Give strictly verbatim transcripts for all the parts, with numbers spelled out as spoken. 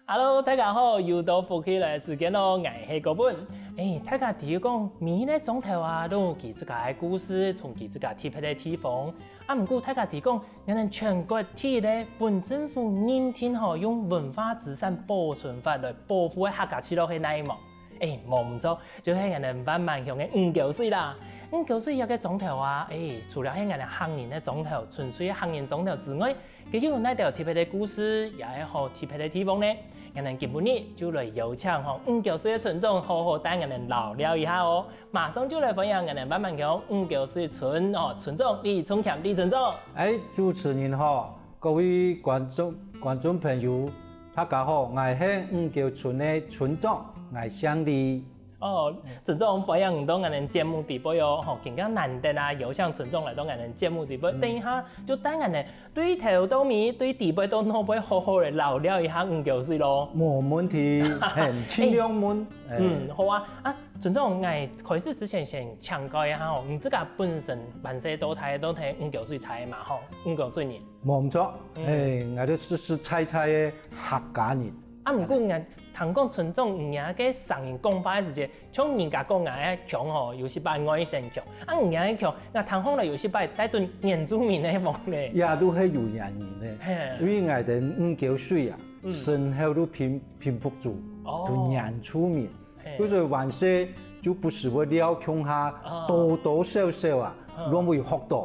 Hello，大家好，又到福氣來个時間咯，𠊎係高本。誒，大家知講，每一個庄頭啊，都有佢自家个故事，同佢自家特別个地方。啊，毋過大家知講，𠊎等全國第一個分政府認定吼，用文化資產保存法來保護个客家聚落係哪位無？誒，無毋著，就係𠊎等萬巒鄉个五溝水啦。五溝水這個庄頭啊，誒，除了係𠊎等客人个庄頭，純粹个客人庄頭之外， 佢又有哪兜特別个故事，也係好特別个地方呢？𠊎等今晡日就來邀請吼五溝水个村長好好帶𠊎等尞尞一下哦。馬上就來歡迎𠊎等萬巒鄉五溝水村哦村長李春強李村長。哎，主持人好，各位觀眾觀眾朋友，大家好，𠊎係五溝村个村長，𠊎姓李。 哦，村長，歡迎你到𠊎等節目裡背哦。吼，今晡日難得啊，邀請村長來到𠊎等節目裡背。等一下就帶𠊎等對頭到尾，對裡背到外背，好好个尞尞一下五溝水咯。無問題，嘿，盡量問。嗯，好啊。啊，村長，𠊎開始之前先請教一下吼，你自家本身還細到大，都在五溝水大嘛吼，五溝水人。無毋著，嘿，𠊎兜實實在在个客家人。 啊，毋過𠊎聽講村長你个聲音講話个時節，像人家講𠊎个腔吼，有時擺外省腔。啊，你个腔，𠊎聽講了有時擺帶等原住民个腔咧。也都係有原因个，因為𠊎兜五溝水啊，身後都平平埔族，都原住民，所以還細就不時會尞共下，多多少少啊，攏會有學到。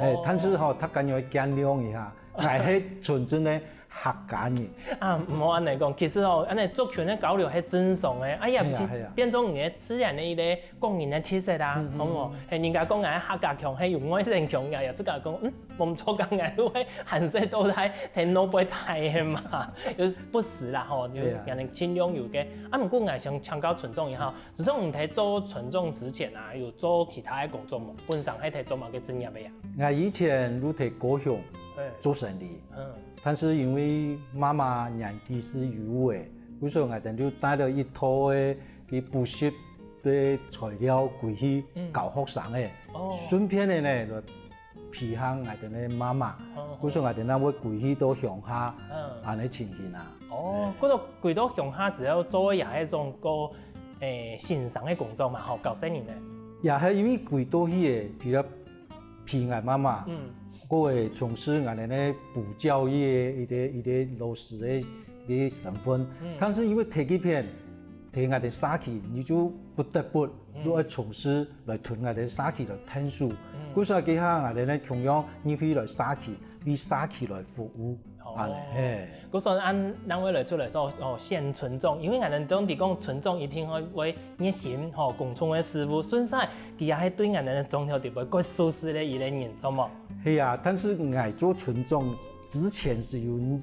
哎，但是吼，大家愛見諒一下，𠊎係純正个 客家人。啊，毋好恁仔講，其實吼，恁仔族群个交流係正常个，哎呀，毋係，變做你个自然个一個個人个特色啊，好無？係人家講𠊎客家腔，係有外省腔个，也自家講，嗯，無毋著个，𠊎都係還細到大，在外背大个嘛，就是不時啦吼，就可能盡量有个。啊，毋過𠊎想請教村長一下，自從你在做村長之前啊，有做其他个工作無？本身係在做麼个職業个呀？𠊎以前都在高雄做生理。 但是因為媽媽年紀係有个，故所𠊎兜就帶了一套个佢補習个材料歸去教學生个，順便个呢來陪下𠊎兜个媽媽，故所𠊎兜正會歸去到鄉下，恁仔情形啊。哦，故所歸到鄉下之後做个也係種个，誒，先生个工作嘛，吼，教細人个。也係因為歸到去个，除了 陪𠊎媽媽，過會從事𠊎兜个補教業个一個一個老師个一個身份。但是因為在該片，在𠊎兜社區，你就不得不都愛從事來同𠊎兜社區來𢯭手。故所該下𠊎兜呢共樣入去來社區，為社區來服務。 恁仔，嘿。故所恁兩位來出來做，哦，選村長，因為𠊎兜當知講村長一定會會熱心吼，公眾个事務，順勢佢也係對𠊎兜庄頭裡背較熟事个一個人，著無？係啊，但是𠊎做村長之前係有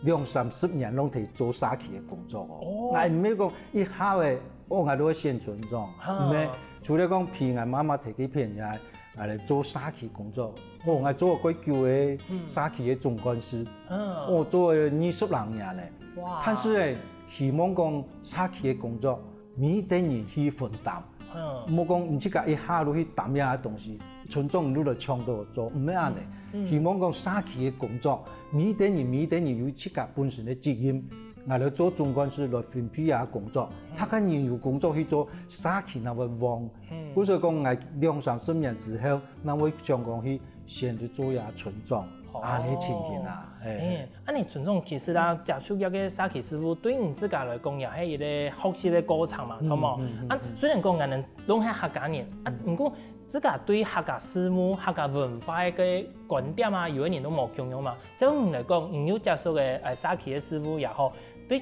兩三十年攏在做社區个工作哦。哦。𠊎毋係講一下仔，哦，𠊎就會選村長，毋係。除了講陪𠊎媽媽在該片以外， 啊，來做社區工作。哦，𠊎做過幾久个社區个總幹事，哦，做了二十零年了。哇！但是呢，希望講社區个工作，每一個人去分擔。莫講你自家一下就去擔這東西，村長你來搶到做，毋係恁仔。希望講社區个工作，每一個人，每一個人有自家本身个責任。 𠊎來做總幹事來分配啊工作，大家人有工作去做，社區正會旺。故所講，𠊎兩三十年之後，正會想講去先去做下村長，恁仔情形啊。誒，恁仔村長其實啊，接觸這個社區事務，對你自家來講也係一個學習个過程嘛，著無？啊，雖然講𠊎兜攏係客家人，啊，毋過 自家對客家事務、客家文化个觀點啊，有个人都無共樣嘛。照你來講，你有接觸个，呃，社區个事務也好，對，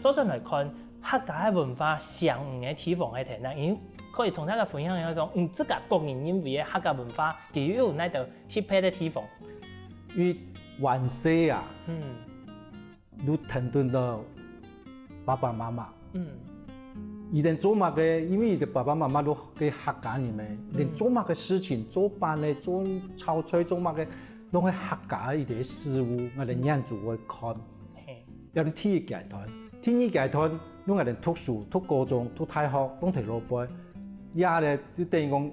倒轉來看，客家个文化像你个地方係在哪？你可以同大家分享一下講，你自家個人認為个客家文化，佢又有哪兜特別个地方？因為還細啊，嗯。 就跈等到爸爸媽媽。嗯。佢等做麼个，因為佢等爸爸媽媽都係客家人咩，佢等做麼个事情，做粄仔，做炒菜，做麼个，攏係客家个一個事務，𠊎等眼珠會看。嘿。這係第一階段。第二階段，攏𠊎等讀書，讀高中，讀大學，攏在外背。這咧，就等於講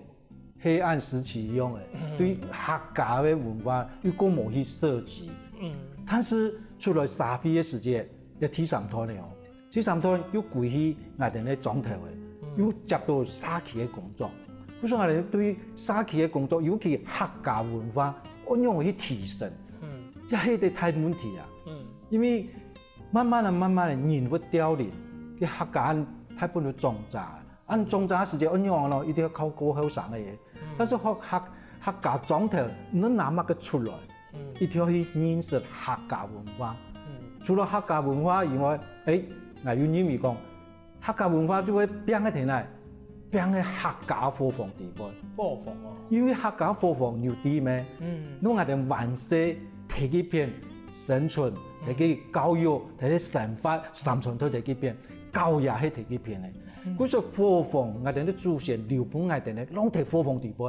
黑暗時期一樣个，對客家个文化又過無去涉及。但是出來社會个時節，這第三段个哦，第三段又歸去𠊎兜个莊頭个，又接到社區个工作。故所𠊎兜對社區个工作，尤其客家文化，愛仰般去提升，也係一個大問題啊。因為慢慢仔、慢慢仔，人會凋零，該客家大部分都莊儕。 恁莊儕時節愛仰仔咯，一定愛靠較後生个。但是客、客、客家莊頭，你拿麼个出來，一定愛去認識客家文化。除了客家文化以外，欸，𠊎又認為講，客家文化就會放在哪位，放在客家伙房底背。伙房哦。因為客家伙房有地咩？嗯。你看𠊎兜還細，在該片生存，在該教育，在該生活，三餐都在該片，教育也係在該片个。 故所伙房，𠊎兜个祖先留分𠊎兜呢，攏在伙房底背。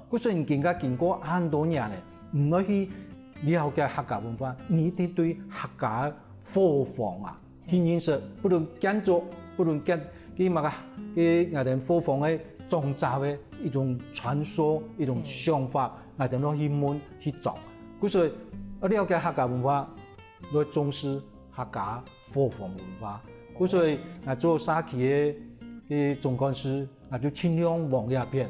故所你今下經過恁多年了，毋愛去了解客家文化，你一定對客家伙房啊，去認識，不論建築，不論建，該麼个，該𠊎兜伙房个莊頭个一種傳說，一種想法，𠊎兜愛去問，去找。故所，愛了解客家文化，愛重視 客家伙房文化。故所𠊎做社區个，个總幹事，𠊎就盡量往這片，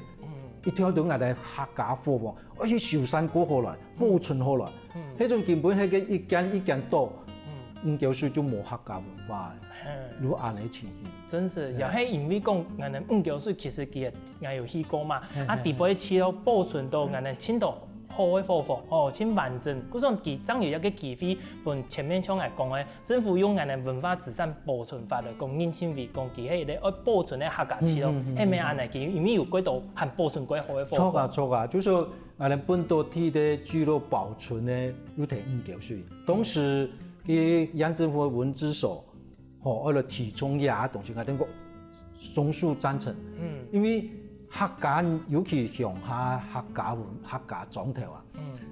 一條路𠊎兜客家伙房，愛去修繕過好來，保存好來。該種根本該个一間一間倒，五溝水就無客家文化了，有恁仔情形。真是，也係因為講，𠊎兜五溝水其實佢也，𠊎有去過嘛，啊，底背去到保存到𠊎兜盡多好个伙房，哦，盡完整。故所佢正有一個機會，分前面像𠊎講个， 政府用𠊎兜文化資產保存法來講，認定為講佢係一個愛保存个客家區咯，係毋係恁仔？佢因為有幾多還保存幾好个伙房。著啊，著啊，就係𠊎兜本島地个聚落保存呢，有在五溝水。當時，該縣政府个文資所，吼，愛來提倡這東西，𠊎兜講雙數贊成。因為客家，尤其鄉下客家文、客家莊頭啊，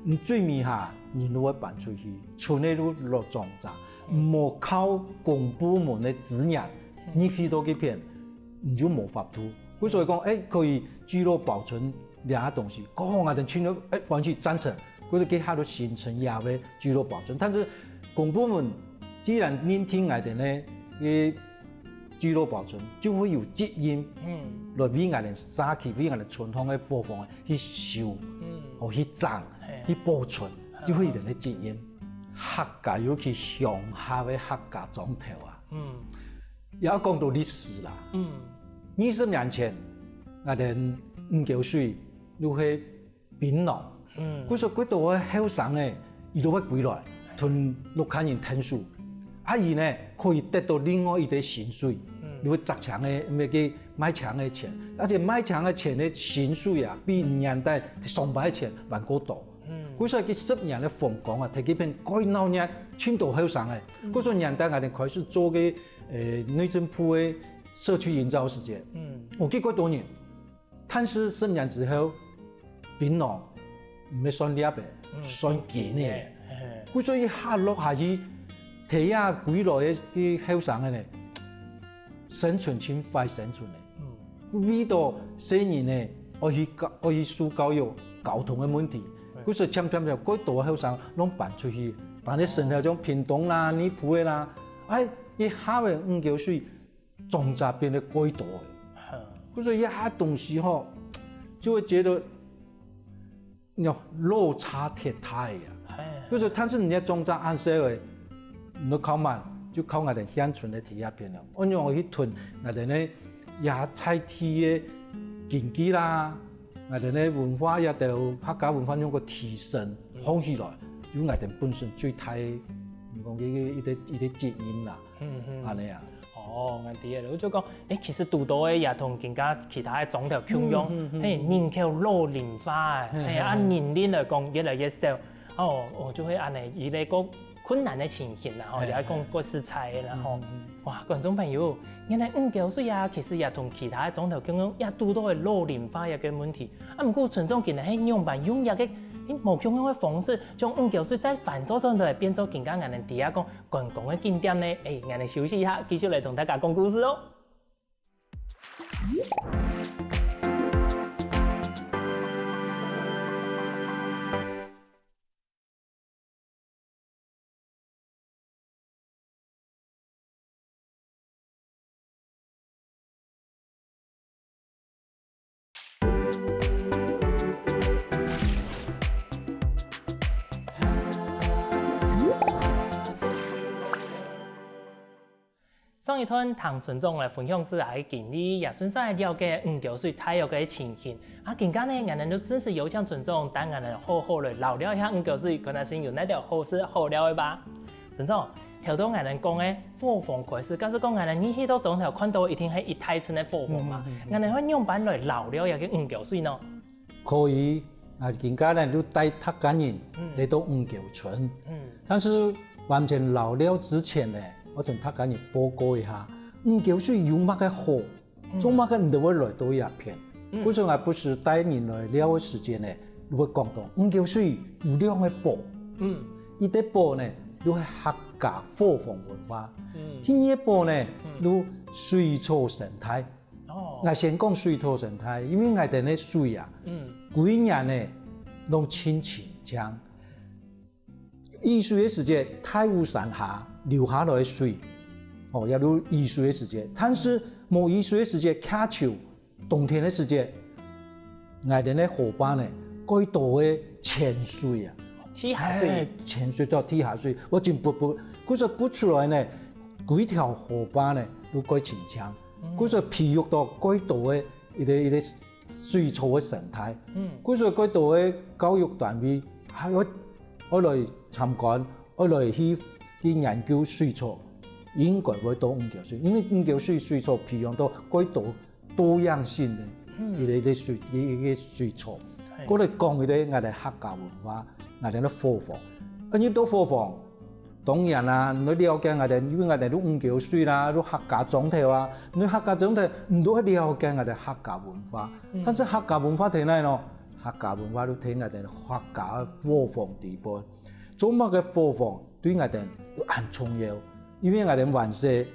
你最尾下，人都會搬出去，賸个都落莊頭。 無靠公部門个資源，你去到該片，你就無法度。故所講，欸，可以聚落保存這下東西，過後𠊎兜全部，欸，完全贊成，故所該下就形成這个聚落保存。但是公部門既然認定𠊎兜呢，該聚落保存，就會有責任，嗯，來為𠊎兜社區、為𠊎兜村項个伙房去修，嗯，哦，去整，嘿，去保存，就會有恁个責任。 客家，尤其鄉下个客家莊頭啊，嗯，也愛講到歷史啦。嗯，二十年前，𠊎兜五溝水就係檳榔，嗯，故所幾多个後生仔，佢都會歸來，同屋下人𢯭手。啊，佢呢，可以得到另外一個薪水，嗯，就係摘青个，該个賣青个錢，而且賣青个錢个薪水啊，比原底上班个錢還過多。 嗯，故所該十年个風光啊，在該片蓋鬧熱，盡多後生仔。嗯，故所原底𠊎兜開始做个，呃，內政部个社區營造時節，嗯，哦，結果多人，但是十年之後，檳榔毋係算粒个，嗯，算斤个。嘿，故所一下落下去，在這歸來个，个後生仔呢，生存盡壞生存个。 為到細人仔愛去教，愛去受教育，交通个問題，故所漸漸漸，蓋多後生攏搬出去，搬去省頭像屏東啦、內埔个啦，哎，一下仔五溝水莊頭變到蓋多个。故所一下東西吼，就會覺得 落差忒大啊。就是，但是人家莊頭恁細个，你都靠慢，就靠𠊎兜現存个地下片了。恁樣去囤𠊎兜呢，也在地个經濟啦，𠊎兜呢文化也都客家文化用个提升，放起來，有𠊎兜本身最大个，你講个一个一个責任啦。 嗯嗯，恁仔啊。哦，𠊎知了，𠊎就講，欸，其實堵到个也同今下其他个莊頭共樣，嘿，人口老齡化啊，嘿，啊，人力來講越來越少，哦，哦，就會恁仔，一個較困難个情形啦，吼，也講較實在个啦，吼。哇，觀眾朋友，原來五溝水啊，其實也同其他个莊頭共樣，也堵到个老齡化个問題。 啊，毋過村長今日係仰般用這个，欸，無共樣个方式，將五溝水再翻做轉來，變做今下𠊎兜知仔講觀光个景點呢？欸，𠊎兜休息一下，繼續來同大家講故事哦。上一段聽村長來分享自家个經歷，也順續來了解五溝水大約个情形。啊，今下呢，𠊎等就正式邀請村長帶𠊎等好好來尞尞一下五溝水，看下先有哪兜好食好尞个吧。村長，頭到𠊎等講个伙房開始，假使講𠊎等入去到庄頭，看到一定係一大陣个伙房嘛，𠊎等會仰般來尞尞這个五溝水呢？ 可以，啊，今下呢，就帶大家人來到五溝村。但是還吂尞尞之前呢，𠊎同大家人報告一下，五溝水有麼个好，做麼个你兜會來到這片。故所𠊎不時帶人來尞个時節呢，就會講到五溝水有兩个寶。一个寶呢，就係客家伙房文化。第二个寶呢，就水草生態。 哦，𠊎先講水草生態，因為𠊎兜个水啊，嗯，歸年呢，攏盡清淨。雨水个時節，大武山下流下來个水，哦，也就雨水个時節。但是無雨水个時節，徛樹，冬天个時節，𠊎兜个河壩呢，蓋多个淺水啊。地下水。哎，淺水到地下水，𠊎真不，不，故所不出來呢，歸條河壩呢，都蓋清淨。 故所培育到蓋多个一个，一个水草个生態。故所蓋多个教育單位，還愛，愛來參觀，愛來去，去研究水草，應該會到五溝水，因為五溝水水草培養到蓋多多樣性个一个，一个水，一个水草。過來講一个𠊎兜客家文化，𠊎兜个伙房。啊，入到伙房， 當然啦，你愛了解𠊎兜，因為𠊎兜都五溝水啦，都客家庄頭啊，你客家庄頭，你都愛了解𠊎兜客家文化。但是客家文化在哪呢？客家文化都在𠊎兜客家伙房裡背。做麼个伙房對𠊎兜都恁重要？因為𠊎兜還細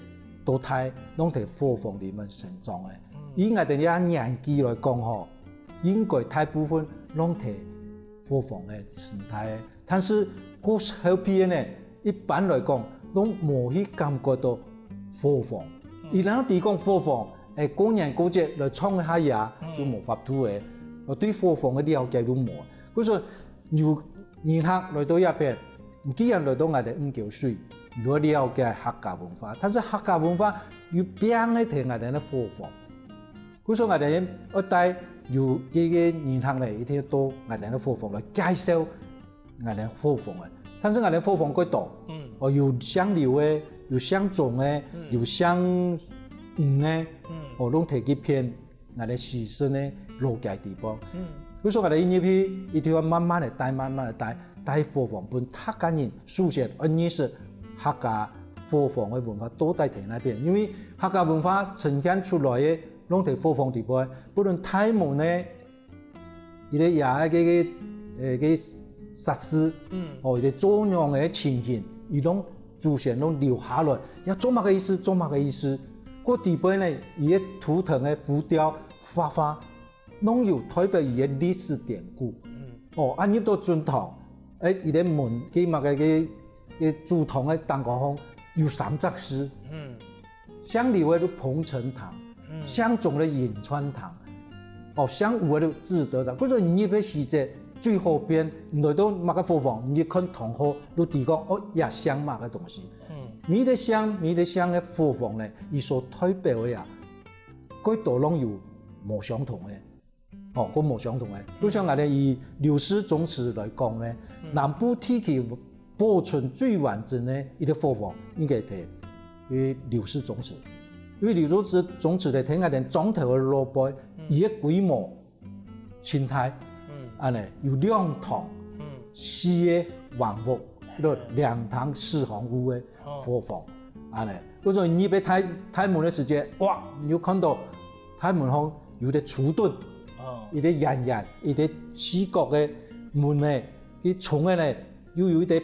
到大，攏在伙房裡背成長个。以𠊎兜這年紀來講吼，應該大部分攏在伙房个生態个。 但是過後背个呢，一般來講，攏無去感覺到伙房。佢若知講伙房，欸，過年過節來唱一下呀，就無法度个。呃，對伙房个了解都無。故所有人客來到這片，既然來到𠊎兜五溝水，你愛了解客家文化，但是客家文化又放在𠊎兜个伙房。 故所𠊎兜愛帶有這个人客呢，一定愛到𠊎兜个伙房來介紹𠊎兜伙房个。但是𠊎兜伙房蓋多，哦，有姓劉个，有姓鍾个，有姓吳个，哦，攏在這片𠊎兜時常呢落腳个地方。故所𠊎兜一入去，一定愛慢慢个帶，慢慢个帶，帶伙房分客家人首先愛認識客家伙房个文化到底在哪片，因為客家文化呈現出來个 攏在伙房裡背，不論大門个，佢个也个个，呃，个設施，哦，佢个做樣个情形，佢攏祖先攏留下來，也做麼个意思，做麼个意思。過裡背呢，佢个圖騰个浮雕、畫畫，攏有代表佢个歷史典故。哦，啊，入到尊堂，欸，佢个門，个麼个个，个祖堂个頂高項有三隻字，姓劉个就彭城堂， 姓鍾个潁川堂，哦，姓吳个就至德堂。故所你入个時節最好便，你來到麼个伙房，你看堂號，就知講，哦，這姓麼个東西。每一个姓，每一个姓个伙房呢，佢所代表个啊，蓋多攏有無相同个。 哦，摎無相同个。就像𠊎兜以劉氏宗祠來講呢，南部地區保存最完整个一个伙房，應該在，呃，劉氏宗祠。因為劉氏宗祠呢，在𠊎兜庄頭个外背，佢个規模盡大，恁呢，有兩堂，四个橫屋，兩廳四房屋个伙房，恁呢。所以你入去大，大門个時節，哇，你就看到大門項有隻柱墩， 哦。一个圓圓，一个四角个門呢，佢窗个呢，又有一个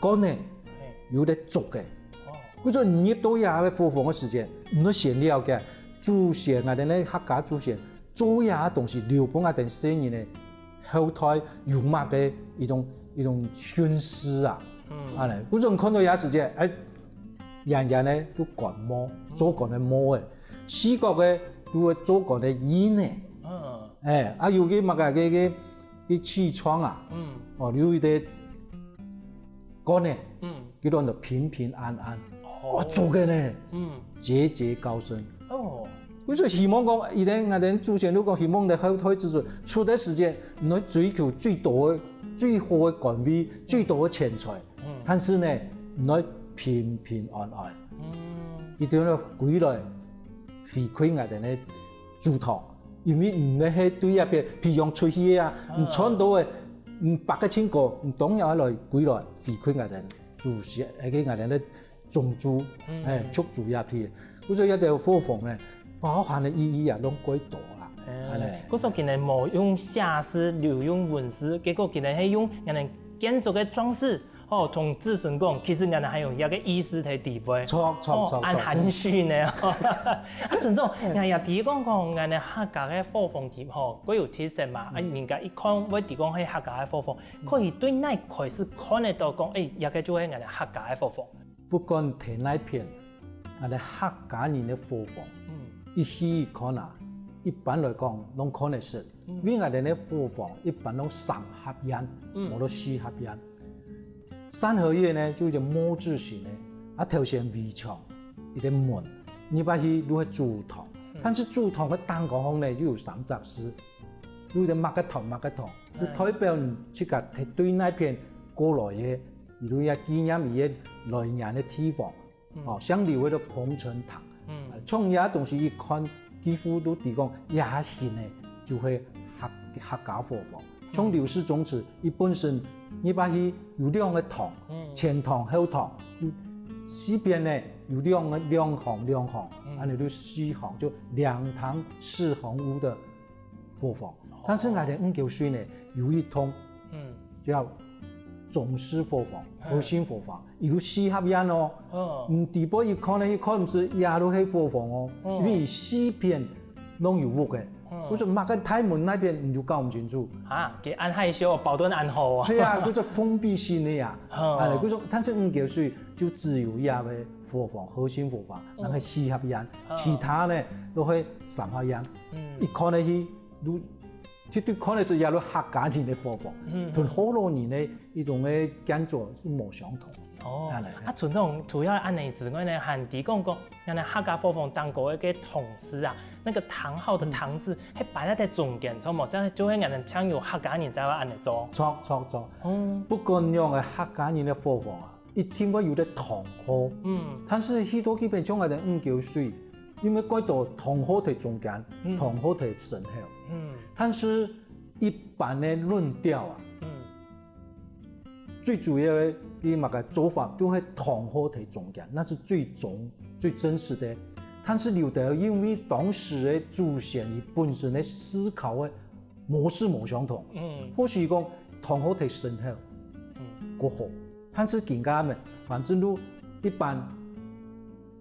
槓呢，嘿。有一个竹个。哦。故所你入到這个伙房个時節，你愛先了解祖先，𠊎兜个客家祖先做這个東西，留分𠊎兜細人个後代有麼个一種，一種訓示啊。嗯。恁呢，故所你看到這个時節，欸，圓圓个就槓帽，做槓个帽仔，四角个就係做槓个印仔。嗯。 欸，啊，有个麼个个，个，个氣窗啊，嗯。哦，有一个槓呢，嗯。佢講做平平安安。哦。哦，做个呢，嗯，節節高升。哦，我就希望講，以前𠊎等祖先如果希望在後代子孫出个時間，你追求最多个、最好个官位、最多个錢財，嗯，但是呢，你愛平平安安，嗯，一定要歸來回饋𠊎等个祖堂，因為你係對這片培養出去个啊，你賺到个，你百个千个，你當然愛來歸來回饋𠊎等祖先，該个𠊎等个宗族，嗯，哎，族族這片。故所這兜伙房呢，包含个意義啊，攏蓋多啦。哎，恁呢。故所今日無用寫字，留用文字，結果今日係用𠊎等建築个裝飾，吼，同子孫講，其實𠊎等還有一個意思在底背。著，著，著，哦，恁含蓄呢。啊，陳總，𠊎也提講講，𠊎等客家个伙房題吼，蓋有特色嘛，啊，人家一看會知講係客家个伙房，可以對哪開始看得到講，哎，這個就係𠊎等客家个伙房。 不管在哪片，𠊎等客家人个伙房，嗯，一去看啊，一般來講，攏看得識。嗯，因為𠊎等个伙房一般攏三合院，嗯，無到四合院。三合院呢，就一個木字形个，啊，頭先圍牆，一個門，入去就係主堂。嗯，但是主堂个頂高項呢，又有三隻字，又係麼个堂麼个堂，就代表你自家對哪片過來个，佢就愛紀念佢个來源个地方。 哦，像劉个个彭城堂，嗯，像這東西一看，幾乎都知講這型个就係客客家伙房。像劉氏宗祠，佢本身入去有兩個堂，前堂、後堂，有四邊呢有兩個兩行兩行，恁呢就四行，就兩堂四行屋个 伙房。但是𠊎等五溝水呢，有一棟，嗯，叫中式伙房、核心伙房，有四合院哦。嗯，你底背一看呢，一看毋係，也都係伙房哦，因為四片攏有屋个。我說麼个大門該片，你就搞毋清楚。啊，佢恁害羞，包到恁好啊。對啊，佢說封閉性个呀。哎，佢說，但是五溝水就只有這个伙房、核心伙房，然後四合院，其他呢都係三合院。一看呢去， 就絕對看得出這兜客家人个伙房，同河洛人个一種个建築係無相同。哦，恁呢。啊，除了除了恁呢之外呢，還提講講，恁呢客家伙房當中个堂字啊，那個堂號的堂字，還擺在中間，著無？這樣就會恁呢像有客家人在該恁呢做。著著著。嗯，不管仰个客家人个伙房啊， 一定會有个堂號。嗯，但是去到該片像𠊎等五溝水，因為蓋多堂號在中間，堂號在脣口。嗯，但是一般个論調啊，嗯，最主要个，佢麼个做法就係堂號在中間，那是最終最真實个。但是有兜因為當時个祖先佢本身个思考个 模式無相同。嗯，或許講堂號在脣口，嗯，較好，但是今下呢，反正就一般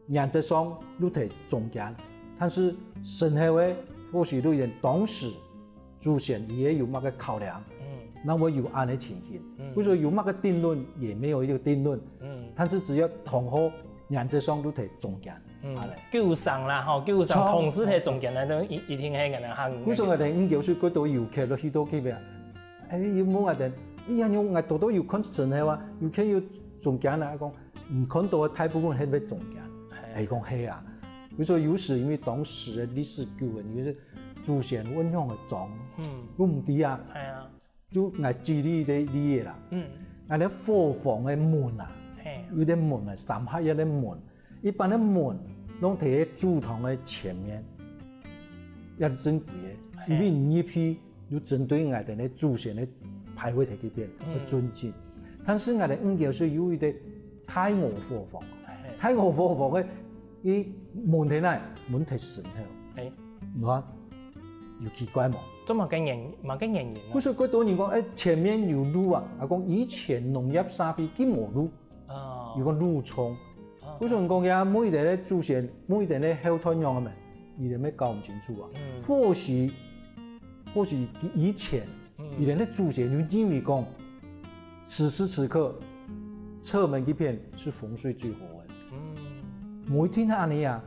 原則上就在中間，但是脣口个或許就因當時祖先佢也有麼个考量，嗯，那會有恁呢情形。嗯，或者說有麼个定論，也沒有一個定論。嗯，但是只要堂號原則上就在中間。 嗯，啊嘞，夠上啦吼，夠上，著，同時在中間來都一一定係恁呢行。為什麼等五溝水蓋多遊客都去到該片？哎，又問𠊎等，哎呀，𠊎多多有看脣口啊，遊客又中間啊，講，嗯，看到个大部分係在中間。哎，講係啊，比如說有時因為當時个歷史久遠，就是祖先運用个裝，嗯，都毋知啊。係啊， 就𠊎舉例个例仔啦，嗯，𠊎个伙房个門啊，係，有个門啊，三合院个門，一般个門攏在个主堂个前面，也係正規个，因為你入去有針對𠊎等个祖先个牌位在該片个尊敬。但是𠊎等五溝水有一個大鵝伙房，大鵝伙房个，佢門在哪？門在脣口。哎，你看，有奇怪無？ 做麼个原麼个原因呢？故所蓋多人講，哎，前面有路啊，啊講以前農業社會佢無路，啊，有講路衝。故所人講呀，每一代个祖先，每一代个後代仰仔咩，佢等也搞毋清楚啊。或許，或許以前，佢等个祖先就認為講，此時此刻，側門該片係風水最好个。無一定係恁呢啊，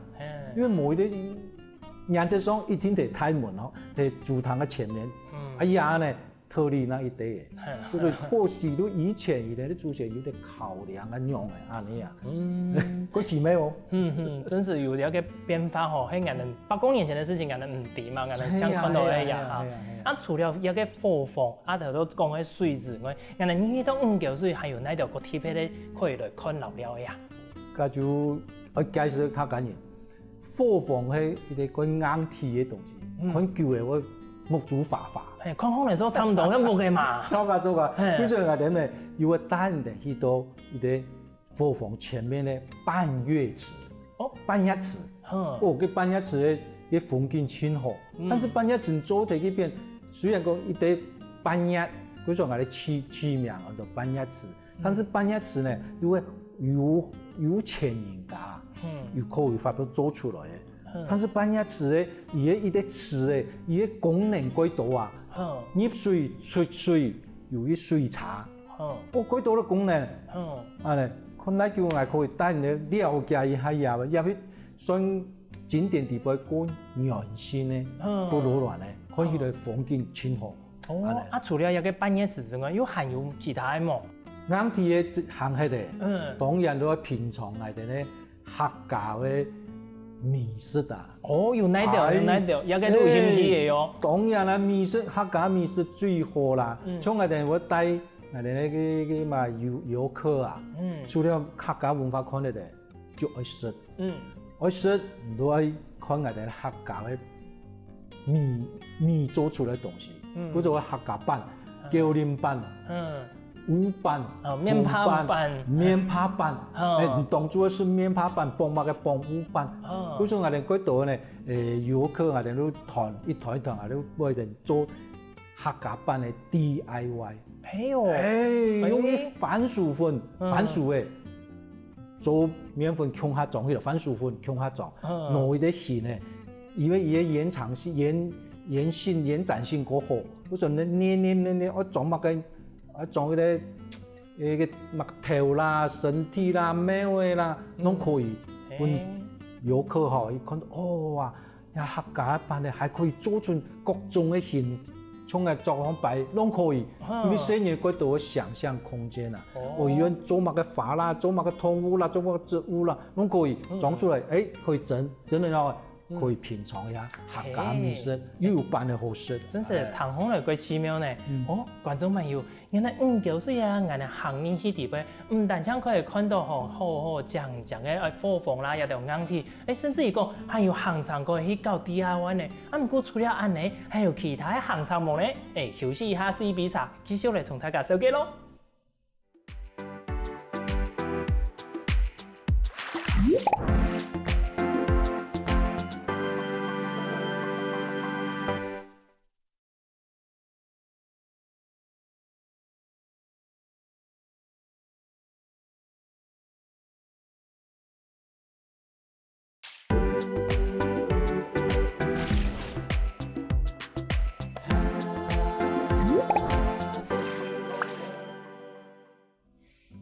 因為無一定 原則上一定在大門哦，在主堂个前面。啊，也呢，特例那一堆个，所以或許都以前佢等个祖先有點考量啊，用个恁呢啊，嗯，過奇妙哦。嗯哼，真是有了个變化吼，係𠊎等百過年前个事情，𠊎等毋知嘛，𠊎等正看到个呀哈。啊，除了這个伙房，啊頭都講个水之外，𠊎等二月到五九水還有哪條个特別个可以來看老了个呀？該就愛介紹客家人。 伙房係一個較硬體个東西，看久了會木珠花花。嘿，看好來做差毋多，該木个嘛。著啊，著啊，嘿。比如講𠊎等呢，有會帶你等去到一個伙房前面个半月池。哦，半月池。哦，該半月池个个風景盡好，但是半月池做得去變，雖然講一個半月，比如講𠊎等取取名安到半月池， 但是半月池呢，又係有有錢人家，有可有法度做出來个。但是半月池个，佢个一個池个，佢个功能蓋多啊，入水出水，有一水閘，哦，蓋多个功能。恁呢，看哪久𠊎可以帶你了解一下呀，也會算景點底背過原生个，過柔軟个，看起來風景盡好。 哦，啊，除了這個半月池之外，又還有其他个無？硬體个行忒个，嗯，當然都愛品嚐𠊎等个客家个美食啊。哦，有哪條？有哪條？這個都有興趣个喲。當然啦，美食，客家美食最好啦。像𠊎等會帶𠊎等个个嘛遊遊客啊，除了客家文化看得个， 就愛食。嗯，愛食，你都愛看𠊎等客家个米米做出來个東西，比如講客家粄、九層粄、烏粄、哦，麵包粄、麵包粄，哦，欸，你當主要係麵包粄，傍麼个傍烏粄。哦，比如講𠊎等蓋多呢，欸，遊客𠊎等都團一團一團，𠊎等會等做客家粄个D I Y。係哦，欸，用个番薯粉，番薯个。 做麵粉共下裝起來，番薯粉共下裝，拿一個形呢，因為佢个延長性、延延性、延展性過好，所以呢，捏捏捏捏，愛裝麼个，愛裝一個一個木頭啦、身體啦、貓仔啦，攏可以。分遊客吼，一看到，哦啊， 呀，客家个粄呢，還可以做出各種个形，像个做方擺，攏可以，因為細人蓋多个想像空間啊。哦，有人做麼个花啦，做麼个動物啦，做麼个植物啦，攏可以裝出來，欸，可以蒸，蒸了以後可以品嚐一下客家美食，又有粄个好食。真是聽起來蓋奇妙呢。哦，觀眾朋友， 原來五溝水啊，𠊎等行入去底背，毋單淨可以看到吼好好靚靚个伙房啦，也有硬體，欸，甚至於講還有行程可以去搞D I Y呢。啊，毋過除了恁呢，還有其他个行程無呢？欸，休息一下，試一杯茶，繼續來同大家紹介囉。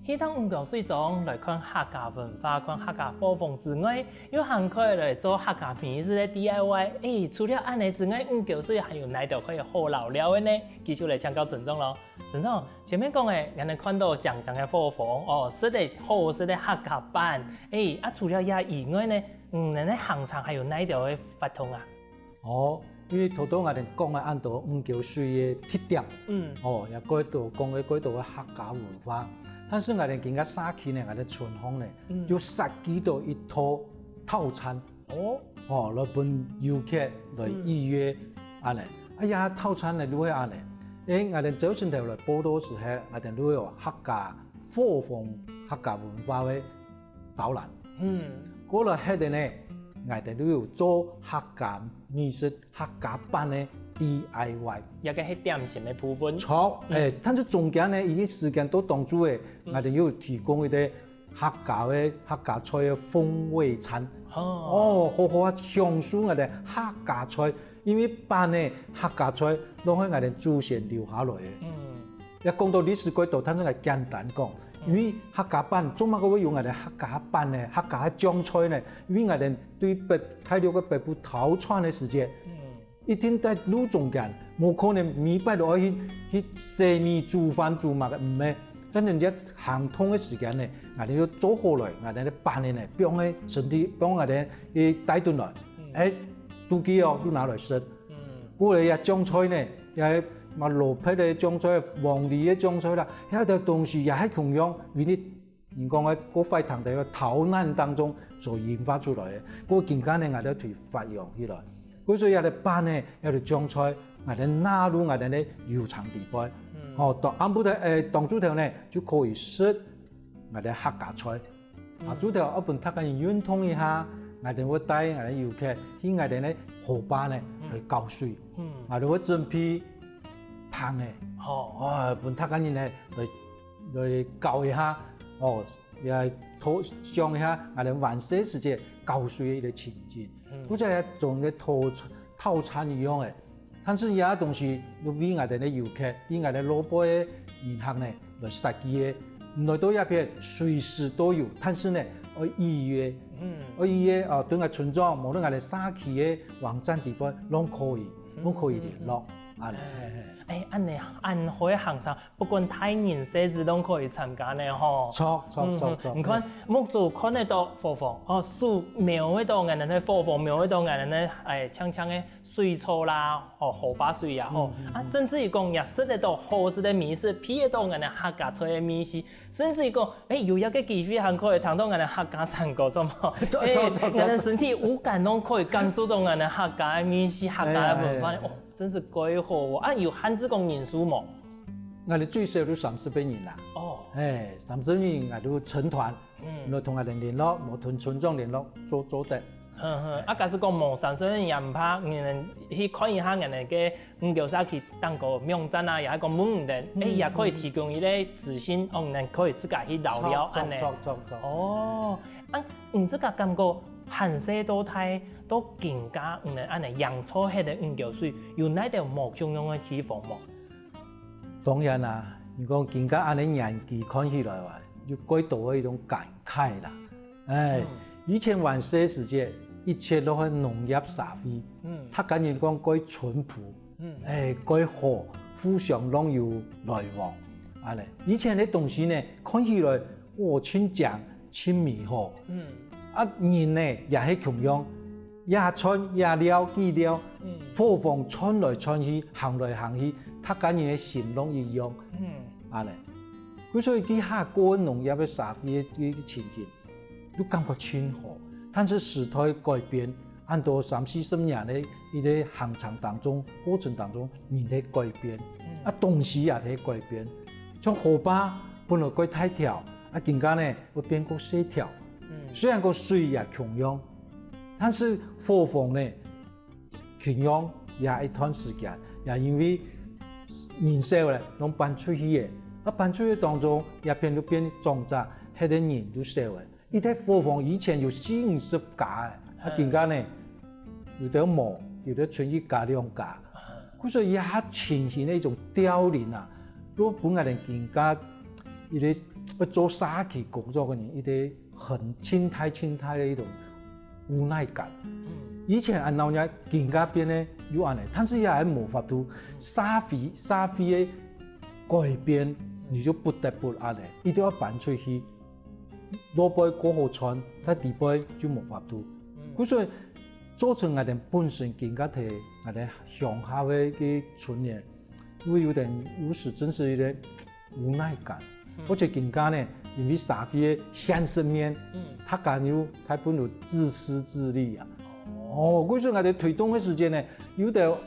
去到五溝水莊來看客家文化，看客家伙房之外，又還可以來做客家美食个D I Y。欸，除了恁呢之外，五溝水還有哪兜可以好遶尞个呢？繼續來請教村長囉。村長，前面講个，𠊎等看到靚靚个伙房，哦，食个好食个客家粄。欸，啊，除了這以外呢，嗯，你等个行程還有哪兜个活動啊？ 哦，因為頭頭𠊎等講个恁多五溝水个特點，嗯，哦，也蓋多講个蓋多个客家文化，但是𠊎等今个社區呢，𠊎等村項呢，嗯，就設計到一套套餐，哦，哦，來分遊客來預約，嗯，恁呢。哎呀，套餐呢，就會恁呢。欸，𠊎等朝晨頭來報到時候，𠊎等就會有客家伙房、客家文化个導覽。嗯，過了後頭呢，𠊎等就有做客家美食 客家粄个D I Y。這个係點心个部分。著，嗯，欸，但是中間呢，已經時間都當晝个，嗯，𠊎等又提供一個客家个、客家菜个風味餐。哦，哦，好好啊，享受𠊎等客家菜，因為粄呢，客家菜，攏係𠊎等祖先留下來个。嗯，也講到歷史蓋多，但是𠊎簡單講，因為客家粄做麼个會用𠊎等客家粄呢？客家个醬菜呢？因為𠊎等對北，大陸个北部逃竄个時節，嗯，一定在路中間，無可能每擺都愛去，去洗米、煮飯、煮麼个，毋係。在人家行動个時間呢，𠊎兜就做好來，𠊎兜个粄仔呢，放在身體，放𠊎兜个袋肚來，欸，肚飢哦，就拿來食。過來也醬菜呢，也麼蘿蔔个醬菜、黃梨个醬菜啦，遐兜東西也係共樣，因為 人講个，該塊糖在該逃難當中所演化出來个，該今下呢，𠊎兜推發揚起來。故所以這兜粄仔，這兜醬菜，𠊎兜納入𠊎兜个遊程裡背。吼，當暗晡頭，欸，當晝頭呢，就可以食𠊎兜客家菜。下晝頭愛分大家人運動一下，𠊎兜會帶𠊎兜遊客去𠊎兜个河壩呢來搞水。𠊎兜會準備粄仔，哦，分大家人呢來 來搞一下，哦，也討，想一下，𠊎兜還細時節搞水个一個情景。或者也像个套，套餐一樣个，但是這東西就為𠊎兜个遊客，為𠊎兜外背个人客呢來設計个。來到這片隨時都有，但是呢，愛預約，愛預約啊，對𠊎村長，無論𠊎兜社區个網站底背，攏可以，攏可以聯絡，恁呢。欸，恁呢，恁好个行程， 不管大人細子攏可以參加呢吼。著，著，著，著。你看，目珠看得到河房，吼，手摸得到𠊎兜个河房，摸得到𠊎兜个，欸，淨淨个水草啦，吼，河壩水也好，啊，甚至於講也食得到好食个美食，鼻得到𠊎兜客家菜个味緒，甚至於講，欸，有一個機會還可以聽到𠊎兜客家山歌，著無？著，著，著，著。欸，𠊎兜身體五官攏可以感受到𠊎兜客家个味緒，客家个文化，哦，真是蓋好哦。啊，有限制講人數無？ 𠊎兜最少都三十個人啦。哦。欸，三十個人𠊎兜成團，來同𠊎兜聯絡，無同村長聯絡，做，做得。哼哼，啊，假使講無三十個人也毋怕，你兜去看一下𠊎兜个五九社區當个網站啊，也係講問你兜，欸，也可以提供一個資訊，哦，你兜可以自家去尞尞，著，恁呢。著，著，著。哦，啊，你自家感覺還細到大，到今下，你兜恁呢養出來个五九水，有哪兜無共樣个地方無？ 當然啦，你講今下恁呢年紀看起來啊，有蓋多个一種感慨啦。欸，以前還細時節，一切都係農業社會，大家人講蓋淳樸，欸，蓋好，互相攏有來往。恁呢，以前个東西呢，看起來，哇，盡靚，盡美好。啊，人呢，也係共樣， 這賺這尞佢尞，伙房賺來賺去，行來行去，大家人个心攏一樣。恁呢，故所以佢下過農業个社會个情形，就感覺盡好。但是時代改變，恁多三四十年个一個行程當中、過程當中，人在改變，啊，東西也在改變。像河壩本來蓋大條，啊，今下呢會變較細條。雖然講水也共樣， 但是伙房呢，共樣也一段時間，也因為人少了，攏搬出去了。啊，搬出去當中，這片就變莊仔，歇个人就少了。一垤伙房以前有四五十家个，啊，今下呢，有兜無，有兜賰一家兩家。故所以這情形个一種凋零啊，都分𠊎兜今下一個愛做社區工作个人，一個 很盡大盡大个一種無奈感。以前恁鬧熱，今下變呢又恁呢，但是也還無法度，社會，社會个改變，你就不得不恁呢，一定愛搬出去。外背較好賺，但裡背就無法度。故所以造成𠊎兜本身今下在𠊎兜鄉下个个村呢，會有點有時真是有點 無奈感。而且今下呢，因為社會个現實面，大家又大部分都自私自利啊。哦，故所𠊎兜推動个時間呢，有兜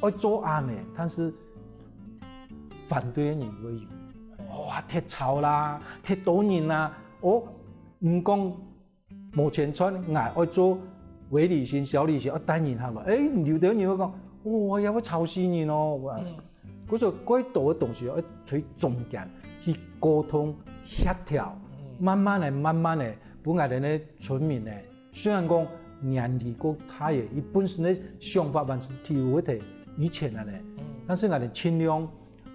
愛做恁呢，但是反對个人會有。哇，忒吵啦，忒多人啦，哦，毋講 無錢賺，𠊎愛做微旅行、小旅行，愛帶人客來。欸，有兜人會講，哇，也會吵死人哦。故所蓋多个東西愛在中間去溝通、協調，慢慢个、慢慢个，分𠊎兜个村民呢，雖然講年紀較大个，佢本身个想法還係體會忒以前个呢，但是𠊎兜盡量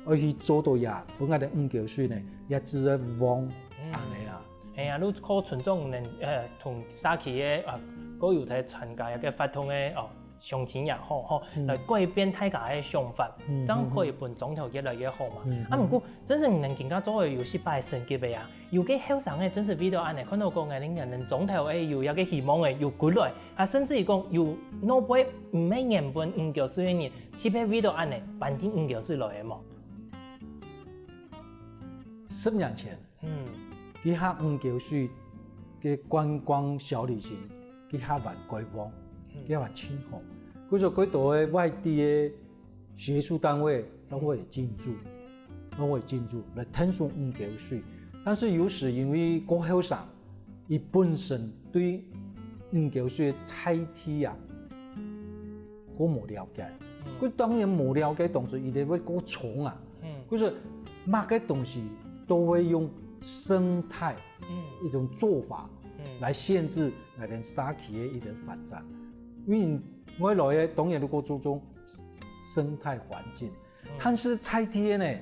愛去做到這，分𠊎兜五溝水呢，也只係望恁呢啦。係啊，你靠村長呢，呃，同社區个啊，各有在參加一個活動个哦，鄉親也好，吼，來改變大家个想法，正可以分庄頭越來越好嘛。啊，毋過，真實你等今下做个有失敗成績个啊，有个後生个真實為到恁仔，看到講𠊎等庄頭个有一个希望个，有歸來，啊，甚至於講有老輩毋係原本五溝水个人，特別為到恁仔，搬到五溝水來个無？十年前，嗯，佢下五溝水个觀光小旅行，佢下還開放，佢下還盡好。故所蓋多个外地个學術單位，攏會進駐，攏會進駐來探索五溝水。但是有時因為過後生，佢本身對五溝水个在地啊，過無了解。佢當然無了解，當時佢就會過衝啊。故所麼个東西都會用生態一種做法來限制𠊎等社區个一種發展。因為外來个當然都過注重生態環境，但是在地个呢，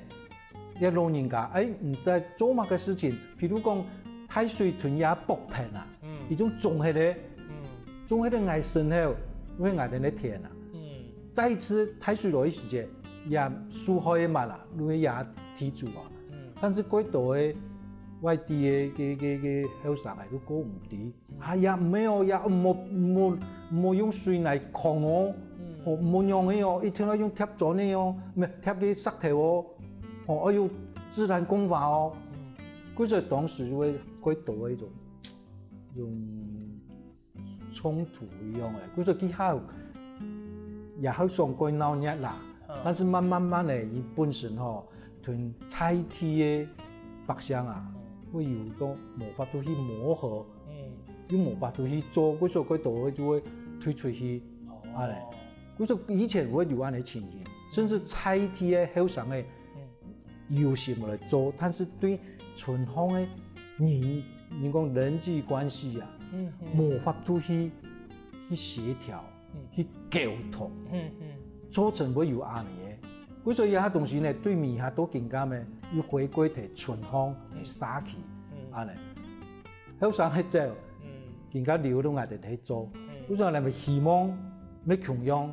這老人家，哎，毋使做麼个事情，譬如講大水屯這駁棚啊，已經種起來，種起來𠊎身後，因為𠊎等个田啊，再一次大水來个時節，也受害个嘛啦，因為也地主啊。但是蓋多个外地个个个个後生个都過毋知，哎呀，毋係哦，也莫莫莫用水來囥哦，哦，莫用个哦，一定愛用貼磚个哦，毋係貼个石頭哦，哦，愛有自然工法哦。故所當時就會蓋多个一種，一種衝突一樣个，故所佢下也好想蓋鬧熱啦，但是慢慢慢个，佢本身吼，同在地个百姓啊，會有個無法度去磨合，又無法度去做，故所蓋多个就會退出去，恁仔。故所以前會有恁仔情形，甚至在地个後生个有心來做，但是對村項个人，人講人際關係啊，無法度去去協調，去溝通，造成會有恁仔个。故所以這下東西呢，對尾下到今下呢，又回歸在村項个社區，恁仔。後生个走，今下留到𠊎等在做。故所以𠊎等希望愛共樣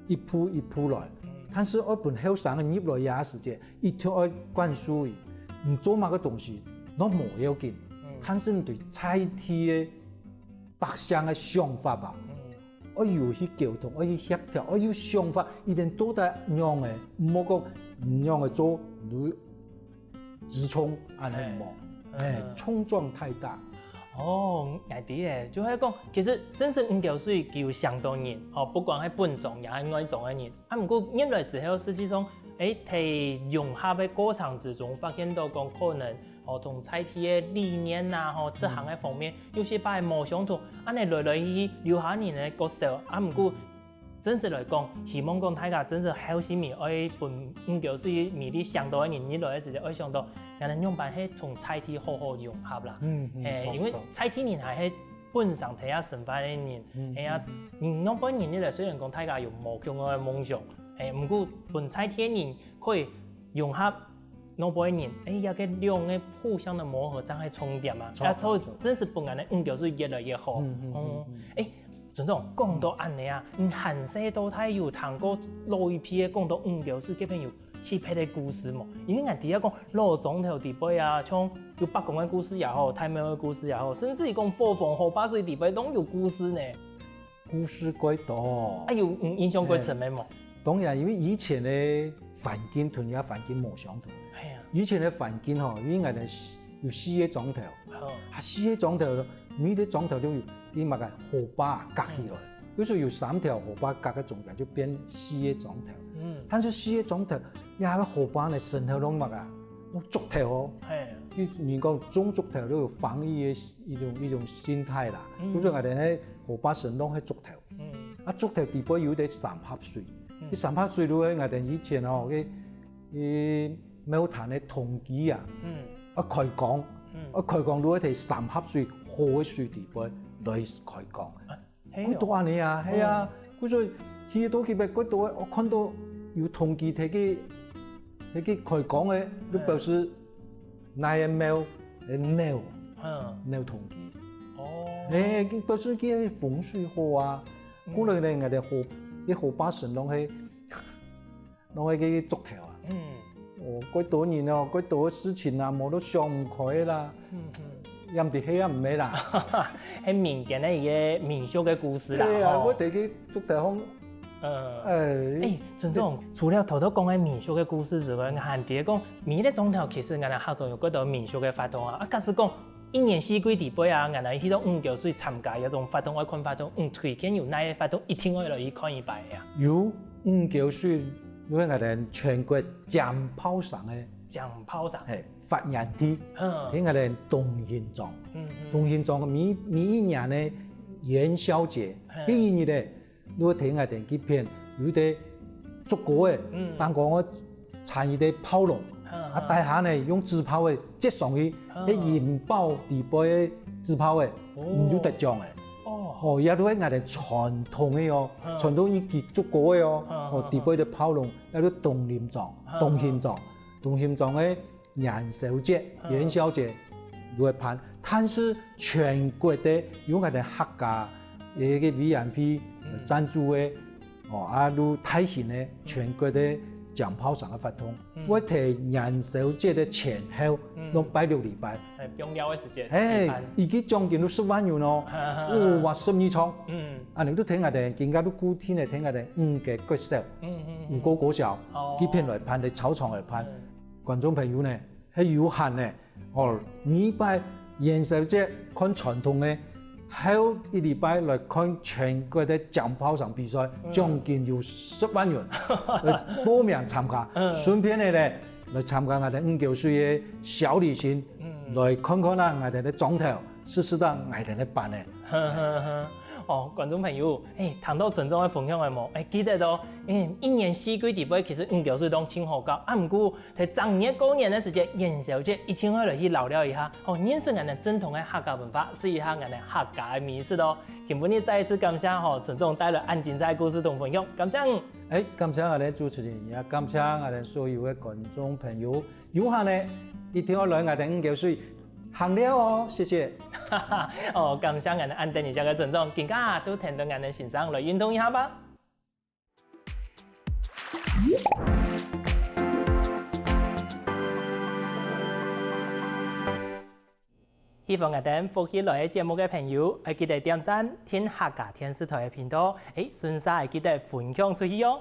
一步一步來，但是愛分後生个入來這時節，一定愛灌輸佢，你做麼个東西，都無要緊，但是你對在地个百姓个想法啊，愛有去溝通，愛去協調，愛有想法，佢等到底仰仔，毋好講仰仔做，你直衝，恁仔無？哎，衝撞太大。哦，𠊎知咧，就係講，其實真實五溝水佢有相當人，吼，不管係本庄也係外庄个人。啊，毋過入來之後，實際上，誒，在融合个過程之中，發現到講可能，哦，同在地个理念啊，吼，執行个方面，有些擺無相同，恁仔來來去去，留下人个角色。啊，毋過 真實來講，希望講大家真實後生人愛分五溝水美麗想到个人，你來个時節愛想到，𠊎等仰般係同在地好好融合啦。嗯，嗯，嘿，著，因為著。在地人還係本身在這生活个人，嗯，嘿啊，嗯，你仰般人你來，雖然講大家有無共个夢想，嘿，毋過分在地个人可以融合 兩輩人，哎呀，這兩个互相个磨合，正係重點啊。著，啊，所以著。真實分𠊎等五溝水越來越好。嗯，嗯，哦，嗯，嗯。哎，尊總，講到恁仔啊，你還細到大有聽過老一輩个講到五溝水這片有特別个故事無？因為𠊎知啊講老庄頭底背啊，像有伯公个故事也好，大廟个故事也好，甚至於講伙房河壩水底背都有故事呢。 故事蓋多。啊，有，嗯，印象蓋深个無？哎，當然，因為以前个環境同這環境無相同。係啊。以前个環境吼，因為𠊎等四，有四个庄頭，好。啊，四个庄頭，每个庄頭都有，佢麼个河壩隔起來，嗯。比如說有三條河壩隔个中間，就變四个庄頭。嗯。但是四个庄頭，這个河壩呢，深到攏麼个，攏竹頭哦。係。就人講種竹頭都有防禦个一種，一種心態啦。嗯。比如說𠊎等呢，河壩深攏係竹頭。 嗯。啊，竹頭底背有一个三峽水，嗯。該三峽水就係𠊎等以前吼，該，該廟壇个通基啊，嗯。啊，開光，嗯。啊，開光就係在三峽水河个水底背來開光。啊，係哦。幾多恁仔啊，係啊，嗯。故所去到該邊，幾多个，𠊎看到有通基在該，在該開光个，就表示 𠊎个廟个廟，嗯。廟通基。哦。哎，佢本身佢个風水好啊，嗯。過來呢，𠊎个河，該河壩脣攏係，攏係該竹頭啊。嗯。哦，蓋多人哦，蓋多个事情啊，無都想毋開啦。嗯嗯。也毋知係也毋係啦。係民間个一個民俗个故事啦，對啊，吼。𠊎在該竹頭項，嗯。哎。哎，陳總，除了頭頭講个民俗个故事之外，𠊎還知講，每一個庄頭其實𠊎等客庄有幾多民俗个活動啊。啊，假使講，一年四季裡背啊，𠊎等去到五溝水參加這種活動，愛看活動，嗯，推薦有哪個活動一定愛來去看一擺啊？有五溝水，因為𠊎等全國尖炮城个，尖炮城。嘿，發源地，嗯。係𠊎等東興庄。嗯嗯。東興庄每，每一年个元宵節，嘿。第一日个， 你會聽𠊎等該片，有一個竹篙仔，嗯。當講个纏一個炮籠，嗯，啊，嗯。底下呢，用紙炮仔接上去，嗯。該引爆裡背个紙炮仔，哦。你就得獎个。哦。哦，這都係𠊎等傳統个哦，嗯。傳統一支竹篙仔哦，嗯，哦，嗯，裡背个炮籠，這都東林庄，嗯。東興庄，東興庄个 元宵節，嗯。元宵節就會辦，但是全國个有𠊎等客家个，个委員會，嗯。贊助个，哦，啊，就大型个全國个尖炮城个活動，嗯。會在元宵節个前後，嗯。攏拜六禮拜。哎，放尞个時節，嘿，舉辦。一支獎金都十萬元哦，哈哈哈。哦，哇，十二場。嗯。啊，你都聽𠊎等，今下都固定个聽𠊎等五個國小，嗯嗯嗯。五溝國小，哦。該片來辦，在操場來辦。嗯。 觀眾朋友呢，係有閒呢，哦，每擺元宵節看傳統个，後一禮拜來看全國个尖炮城比賽，嗯。獎金有十萬元，來報名參加，嗯。順便个呢，來參加𠊎等五溝水个小旅行，嗯。來看看啊，𠊎等个庄頭，試試到𠊎等个班呢。 呵呵呵。哦，觀眾朋友，哎，聽到陳總个分享个無？哎，記得哦，哎，一年四季裡背其實五溝水都盡好搞，啊，毋過在正月過年个時節，元宵節一定愛來去遶尞一下，哦，認識𠊎等正統个客家文化，食一下𠊎等客家个美食哦。今晡日再一次感謝吼，陳總帶來恁精彩个故事同分享，感謝你。哎，感謝𠊎等主持人，也感謝𠊎等所有个觀眾朋友。 有閒呢，一定愛來𠊎等五溝水行尞哦，謝謝。哦，感謝𠊎等恁得人惜个陳總，今下就跈等𠊎等先生來運動一下吧。喜歡𠊎等福氣來个節目个朋友，愛記得點讚、訂客家電視台个頻道，哎，順續愛記得分享出去哦。